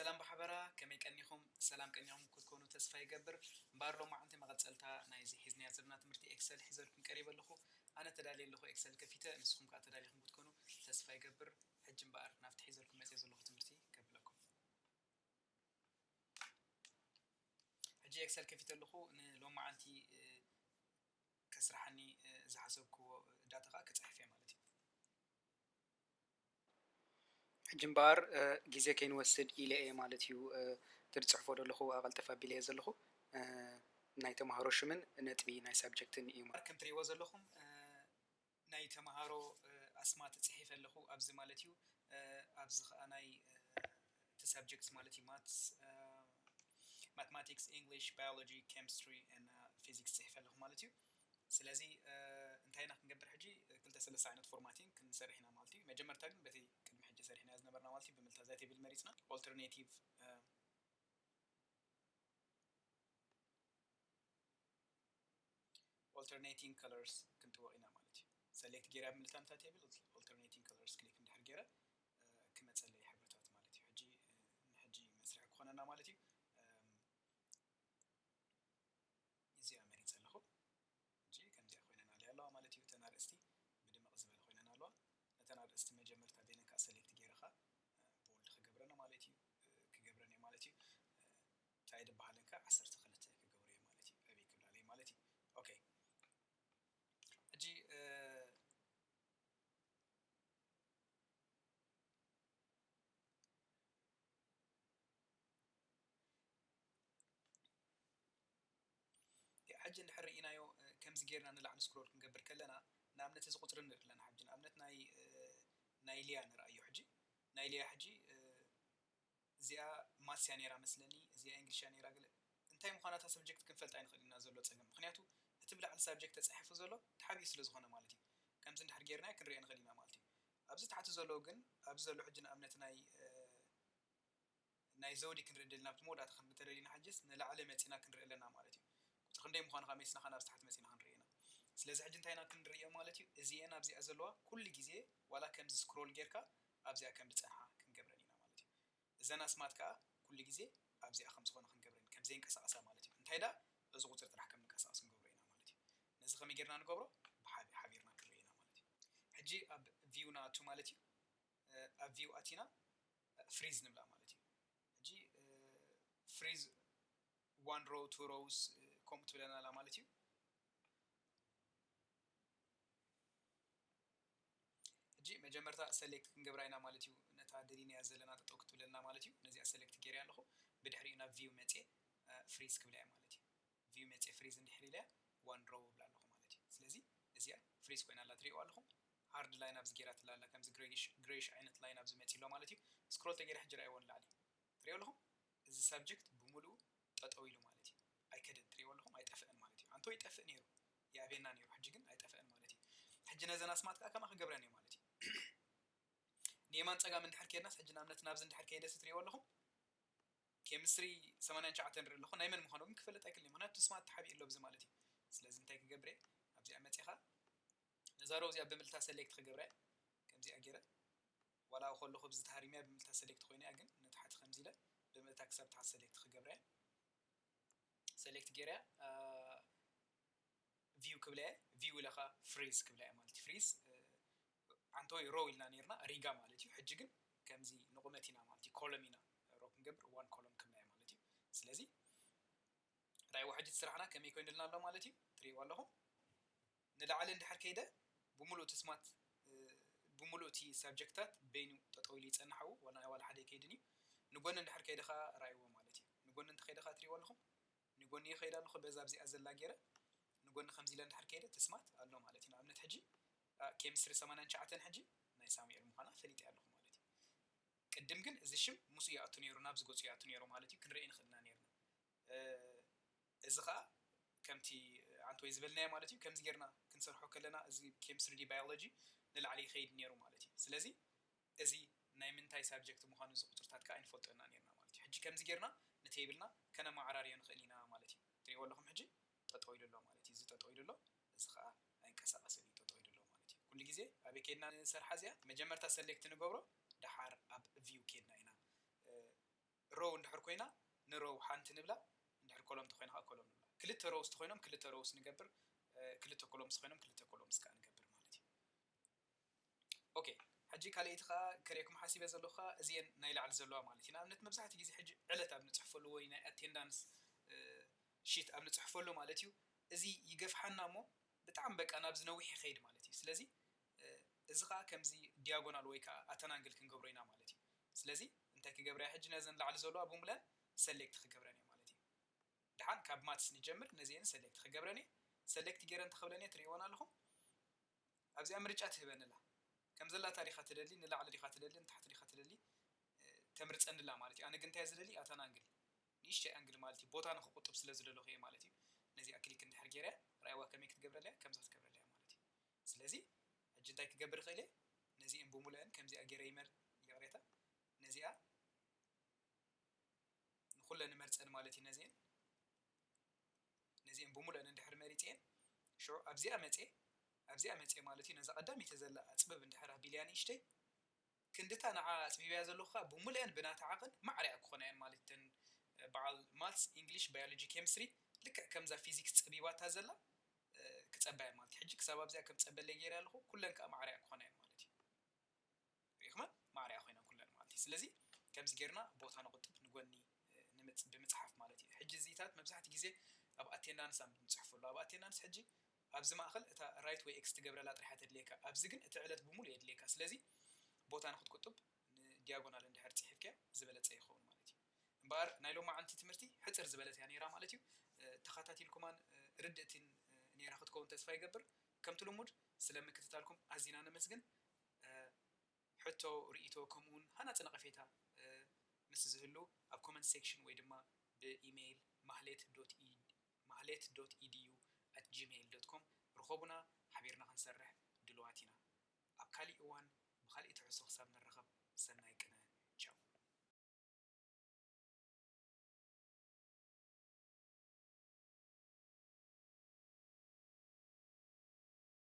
ሰላም ብሓበራ፣ ከመይ ቀኒኹም? ሰላም ቀኒኹም ክትኮኑ ተስፋ ይገብር። እምበኣር ሎማዓንቲ መቐጸልታ ናይዚ ሒዝናዮ ዘለና ትምህርቲ ኤክሰል ሒዘልኩም ቀሪበ ኣለኹ። ኣነ ተዳልየ ኣለኹ ኤክሰል ከፊተ፣ ንስኹም ከኣ ተዳሊኹም ክትኮኑ ተስፋ ይገብር። ሕጂ እምበኣር ናብቲ ሒዘልኩም መጽየ ዘለኹ ትምህርቲ ከብለኩም። ሕጂ ኤክሰል ከፊተ ኣለኹ፣ ንሎማዓንቲ፣ እ፣ ከስርሓኒ፣ እ፣ ዝሓሰብክዎ ዳታ ከኣ ክጽሕፍ እየ ማለት እዩ። ሕጂ እምበኣር፣ እ፣ ግዜ ከይንወስድ ኢለ እየ ማለት እዩ፣ እ፣ እቲ ዝጽሕፎ ዘለኹ ኣቐልጠፍ ኣቢለ እየ ዘለኹ። እ፣ ናይ ተምሃሮ ሽምን ነጥቢ ናይ ሳብጀክትን እዩ ማለት። ከም ትርእይዎ ዘለኹም፣ እ፣ ናይ ተምሃሮ፣ እ፣ ኣስማት ጽሒፈ ኣለኹ ኣብዚ ማለት እዩ። እ፣ ኣብዚ ኸኣ ናይ፣ እ፣ እቲ ሳብጀክትስ ማለት እዩ ማትስ፣ እ፣ ማትማቲክስ፣ ኢንግሊሽ፣ ባዮሎጂ፣ ኬሚስትሪ እና ፊዚክስ ጽሒፈ ኣለኹ ማለት እዩ። ስለዚ፣ እ፣ እንታይ ኢና ክንገብር ሕጂ? ክልተ ሰለስተ ዓይነት ፎርማቲንግ ክንሰርሕ ኢና ማለት እዩ። መጀመርታ ግን በቲ ቅድሚ ሕጂ ሰሪሕናዮ ዝነበርና ማለት እዩ፣ ብምልታ እዛ ቴብል መሪጽና ኦልተርኔቲቭ፣ እ፣ ኦልተርኔቲንግ ከለርስ ክንጥውቕ ኢና ማለት እዩ። ሰሌክት ገይረ ኣብ ምልታ ነታ ቴብል ኦልተርኔቲንግ ከለርስ ክሊክ እንድሕር ገይረ፣ እ፣ ክመጸለይ ሕብርታት ማለት እዩ። ሕጂ፣ እ፣ ንሕጂ መስርሒ ክኾነና ማለት እዩ። እም፣ እዚኣ መሪጸ ኣለኹ። ሕጂ ከምዚኣ ኮይነናለይ ኣለዋ ማለት እዩ። እተን ኣርእስቲ ብድምቕ ዝበለ ኮይነን ኣለዋ። ነተን ኣርእስቲ መጀመርታ ደይነን ከኣ ሰሌክት ገይረ ከኣ፣ እ፣ ቦልድ ክገብረን ማለት እዩ። እ፣ ክገብረን እየ ማለት እዩ። እ፣ እንታይ ድበሃለን ከኣ ዓሰርተ ክልተ ክገብሮ እየ ማለት እዩ። ኣበይ ክብላለይ ማለት እዩ። ኦኬ። ሕጂ፣ እ፣ ሕጂ እንድሕር ርኢናዮ፣ እ፣ ከምዚ ጌርና ንላዕሊ ስክሮል ክንገብር ከለና፣ ንኣብነት እዚ ቁጽሪ ንርኢ ኣለና። ሕጂ ንኣብነት ናይ፣ እ፣ ናይ ሊያ ንርኣዮ። ሕጂ ናይ ሊያ ሕጂ፣ እ፣ እዚኣ ማትስ እያ ነይራ መስለኒ፣ እዚኣ እንግሊሽ እያ ነይራ፣ ገለ እንታይ ምዃና እታ ሰብጀክት ክንፈልጥ ኣይንኽእል ኢና ዘሎ ጸገም። ምኽንያቱ እቲ ብላዕሊ ሳብጀክት ተጻሒፉ ዘሎ ተሓቢኡ ስለ ዝኾነ ማለት እዩ። ከምዚ እንድሕር ጌርና ክንሪኦ ንኽእል ኢና ማለት እዩ። ኣብዚ ታሕቲ ዘሎ ግን፣ ኣብዚ ዘሎ ሕጂ ንኣብነት ናይ፣ እ፣ ናይ ዘውዲ ክንርኢ ደሊና፣ ኣብቲ መወዳእታ ክንርኢ ተደሊና፣ ሕጅስ ንላዕሊ መጺና ክንርኢ ኣለና ማለት እዩ። ቁጽሪ ክንደይ ምዃኑ ከኣ መሲና ከኣ ናብዚ ታሕቲ መጺና ክንርኢ ኢና። ስለዚ ሕጂ እንታይ ኢና ክንርእዮ ማለት እዩ? እዚኤን ኣብዚኣ ዘለዋ ኩሉ ግዜ ዋላ ከምዚ ስክሮል ጌርካ ኣብዚኣ ከም ዝጸንሓ ክንገብረን ኢና ማለት እዩ። እዘን ኣስማት ከኣ ኩሉ ግዜ ኣብዚኣ ከም ዝኾነ ክንገብረን፣ ከም ዘይንቀሳቐሳ ማለት እዩ። እንታይ ደኣ እዚ ቁጽሪ ጥራሕ ከም ንንቀሳቐስ ክንገብሮ ኢና ማለት እዩ። ነዚ ከመይ ጌርና ንገብሮ? ብሓቢ-፣ ሓቢርና ክንርኢ ኢና ማለት እዩ። ሕጂ ኣብ ቪው ንኣቱ ማለት እዩ። እ፣ ኣብ ቪው ኣቲና፣ እ፣ ፍሪዝ ንብላ ማለት እዩ። ሕጂ፣ እ፣ ፍሪዝ ዋን ሮው፣ ቱ ሮውስ፣ እ፣ ከምኡ ትብለና ኣላ ማለት እዩ። ሕጂ መጀመርታ ሰሌክት ክንገብራ ኢና ማለት እዩ። ነታ ደሊናያ ዘለና ጠጠው ክትብለልና ማለት እዩ። ነዚኣ ሰሌክት ገይረያ ኣለኹ። ብድሕሪኡ ናብ ቪው መጽየ፣ እ፣ ፍሪዝ ክብላ እየ ማለት እዩ። ቪው መጽየ ፍሪዝ እንድሕር ኢለያ ዋን ሮው እብላ ኣለኹ ማለት እዩ። ስለዚ እዚኣ ፍሪዝ ኮይና ኣላ ትርእይዋ ኣለኹም። ሃርድ ላይን ኣብዚ ገይራትላ ኣላ፣ ከምዚ ግሬይሽ፣ ግሬይሽ ዓይነት ላይን ኣብዚ መጺእ ኣሎ ማለት እዩ። ስክሮል ተገይረ ሕጂ ረኣይዎ ንላዕሊ። ትርእይዎ ኣለኹም? እዚ ሳብጀክት ብምሉኡ ጠጠው ኢሉ ማለት እዩ። ኣይከደን፣ ትርእይዎ ኣለኹም? ኣይጠፍእን ማለት እዩ። ኣንቶ ይጠፍእ ነይሩ፣ ይኣብየና ነይሩ፣ ሕጂ ግን ኣይጠፍእን ማለት እዩ። ሕጂ ነዘን ኣስማት ከኣ ከምኣ ክገብረን እየ ማለት እዩ። ንየማን ጸጋም እንድሕር ከይድናስ፣ ሕጂ ንኣብነት ናብዚ እንድሕር ከይደስ ትርእይዎ ኣለኹም? ኬሚስትሪ ሰማንያን ትሽዓተን ንርኢ ኣለኹ። ናይ መን ምዃኑ ግን ክፈልጥ ኣይክእልን እየ፣ ምኽንያቱ ስማት ተሓቢኡ ኣሎ ብዚ ማለት እዩ። ስለዚ እንታይ ክገብር እየ? ኣብዚኣ መጺኻ ነዛ ሮው እዚኣ ብምልታ ሰሌክት ክገብራ እየ። ከምዚኣ ገይረ፣ ዋላ ከለኹ ብዚ ተሃሪመያ ብምልታ ሰሌክት ኮይና እያ፣ ግን ንታሕቲ ከምዚ ኢለ ብምልታ ክሳብ ታሕቲ ሰሌክት ክገብራ እየ። ሰሌክት ገይረያ፣ እ፣ ቪው ክብላ እየ። ቪው ኢለ ኸኣ ፍሪዝ ክብላ እየ ማለት እዩ። ፍሪዝ፣ እ፣ ዓንተወይ ሮው ኢልና ነይርና፣ ሪጋ ማለት እዩ። ሕጂ ግን ከምዚ ንቑመት ኢና ማለት እዩ፣ ኮለም ኢና ሮው ክንገብር፣ ዋን ኮለም ክብላ እየ ማለት እዩ። ስለዚ ራእይዎ ሕጂ እቲ ስራሕና ከመይ ኮይኑልና ኣሎ ማለት እዩ። ትርእይዎ ኣለኹም። ንላዕሊ እንድሕር ከይደ ብምሉእ እቲ ስማት፣ እ፣ ብምሉእ እቲ ሳብጀክታት በይኑ ጠጠው ኢሉ ይጸንሕ፣ ዋላ፣ ዋላ ሓደ ኣይከይድን እዩ። ንጎኒ እንድሕር ከይደ ኸኣ ራእይዎ ማለት እዩ። ንጎኒ እንተኸይደ ኸኣ ትርእይዎ ኣለኹም። ንጎኒ ይኸይድ ኣለኹ፣ በዛ ኣብዚኣ ዘላ ገይረ ንጎኒ ከምዚ ኢለ እንድሕር ከይደ እቲ ስማት ኣሎ ማለት እዩ። ንኣብነት ሕጂ፣ እ፣ ኬሚስትሪ ሰማንያን ትሽዓተን ሕጂ ናይ ሳሙኤል ምዃና ፈሊጠ ኣለኹ ማለት እዩ። ቅድም ግን እዚ ሽም ምስኡ ይኣቱ ነይሩ፣ ናብዚ ገጹ ይኣቱ ነይሩ ማለት እዩ። ክንርኢ ንኽእል ኢና ነይርና። እ፣ እዚ ኸኣ ከምቲ ዓንተወይ ዝበልናዮ ማለት እዩ። ከምዚ ጌርና ክንሰርሖ ከለና እዚ ኬሚስትሪ ድዩ ባዮሎጂ ንላዕሊ ይኸይድ ነይሩ ማለት እዩ። ስለዚ እዚ ናይ ምንታይ ሳብጀክት ምዃኑ እዚ ቁጽርታት ከኣ ኣይንፈልጦ ኢና ነይርና ማለት እዩ። ሕጂ ከምዚ ጌርና ንቴብልና ከነመዓራርዮ ንኽእል ኢና ማለት እዩ። ትርእይዎ ኣለኹም ሕጂ ጠጠው ኢሉ ኣሎ ማለት እዩ። እዚ ጠጠው ኢሉ ኣሎ፣ እዚ ኸኣ ኣይንቀሳቐስን እዩ፣ ጠጠው ኢሉ ኣሎ ማለት እዩ። ኩሉ ግዜ ኣበይ ኬድና ንሰርሓ እዚኣ? መጀመርታ ሰሌክት ንገብሮ፣ ደሓር ኣብ ቪው ኬድና ኢና፣ እ፣ row እንድሕር ኮይና ን row ሓንቲ ንብላ፣ እንድሕር column ተኮይና ከዓ column ንብላ። ክልተ rows ተኮይኖም ክልተ rows ንገብር፣ ክልተ columns ተኮይኖም ክልተ columns ከዓ ንገብር ማለት እዩ። okay፣ ሕጂ ካልኣይቲ ከዓ ከርእየኩም ሓሲበ ዘለኹ ከዓ እዚአን ናይ ላዕሊ ዘለዋ ማለት እዩ። ንኣብነት መብዛሕትኡ ግዜ ሕጂ ዕለት ኣብ ንፅሕፈሉ ወይ ናይ attendance sheet ኣብ ንፅሕፈሉ ማለት እዩ፣ እዚ ይገፍሓና እሞ ብጣዕሚ በቃ ናብዚ ነዊሕ ይኸይድ ማለት እዩ። ስለዚ እዚ ከዓ ከምዚ diagonal ወይ ከዓ ኣተናንግል ክንገብሮ ኢና ማለት እዩ። ስለዚ እንታይ ክገብራ እየ ሕጂ? ነዘን ላዕሊ ዘለዋ ብምለን select ክገብረን እየ ማለት እዩ። ደሓን ካብ maths ንጀምር። ነዚአን select ክገብረን እየ። select ገይረ እንተኽብለን እየ ትርእይወን ኣለኹም። ኣብዚኣ ምርጫ ትህበንላ። ከም ዘላታ ዲኻ ትደሊ፣ ንላዕሊ ዲኻ ትደሊ፣ ንታሕቲ ዲኻ ትደሊ፣ ተምርፀንላ ማለት እዩ። ኣነ ግን እንታይ ዝደሊ? ኣተን ኣንግል፣ ንእሽተይ ኣንግል ማለት እዩ። ቦታ ንክቁጥብ ስለ ዝደለኹ እየ ማለት እዩ። ነዚኣ ክሊክ እንድሕር ገይረ ራይዋ ከመይ ክትገብረለያ? ከምዛ ክትገብረለያ ማለት እዩ። ስለዚ ሕጂ እንታይ ክገብር ይኽእል እየ? ነዚአን ብምሉአን ከምዚኣ ገይረ ይመር፣ ይቕሬታ፣ ነዚኣ ንኩለን ንመርፀን ማለት እዩ። ነዚአን ነዚአን ብምሉአን እንድሕር መሪፀን ሽዑ ኣብዚኣ መፅየ ኣብዚኣ መፅየ ማለት እዩ። ነዛ ቀዳመይቲ ዘላ ኣፅብብ እንድሕር ኣቢልያ ንእሽተይ ክንድታ ንዓ ኣፅቢብያ ዘለኹ ከዓ ብምሉአን ብናታ ዓቐን ማዕረ እያ ክኾና እየን ማለት እተን በዓል maths፣ English፣ biology፣ chemistry ልክዕ ከምዛ physics ፀቢባታ ዘላ ክፀባ እየን ማለት እዩ። ሕጂ ክሳብ ኣብዚኣ ከም ፀበለይ ገይረ ኣለኹ ኩለን ከዓ ማዕረ እያ ክኾና እየን ማለት እዩ። ሪኢኹመን ማዕረ እያ ኮይነን ኩለን ማለት እዩ። ስለዚ ከምዚ ጌርና ቦታ ንቁጥብ ንጎኒ ብምፅሓፍ ማለት እዩ። ሕጂ እዚታት መብዛሕትኡ ግዜ ኣብ attendance ኣብ ንፅሕፈሉ ኣብ attendance ሕጂ ኣብዚ ማእኸል እታ right ወይ X ትገብረላ ጥራሕ እያ ተድልየካ። ኣብዚ ግን እቲ ዕለት ብምሉእ የድልየካ። ስለዚ ቦታ ንክትቁጥብ ን diagonal እንድሕር ፅሒፍካዮ ዝበለፀ ይኸውን ማለት እዩ። እምበኣር ናይ ሎማዓንቲ ትምህርቲ ሕፅር ዝበለት እያ ነይራ ማለት እዩ። ተኸታቲልኩማን ርድእቲን ነይራ ክትከውን ተስፋ ይገብር። ከምቲ ልሙድ ስለ ምክትታልኩም ኣዚና ነመስግን። ሕቶ፣ ርእይቶ ከምኡውን ሃናፂ ነቐፌታ ምስ ዝህሉ ኣብ comment section ወይ ድማ ብ email mahlet dot edu at gmail dot com ርኸቡና። ሓቢርና ክንሰርሕ ድልዋት ኢና። ኣብ ካሊእ እዋን ብካሊእ ትሕዝቶ ክሳብ ንራኸብ ሰናይ ቅነ።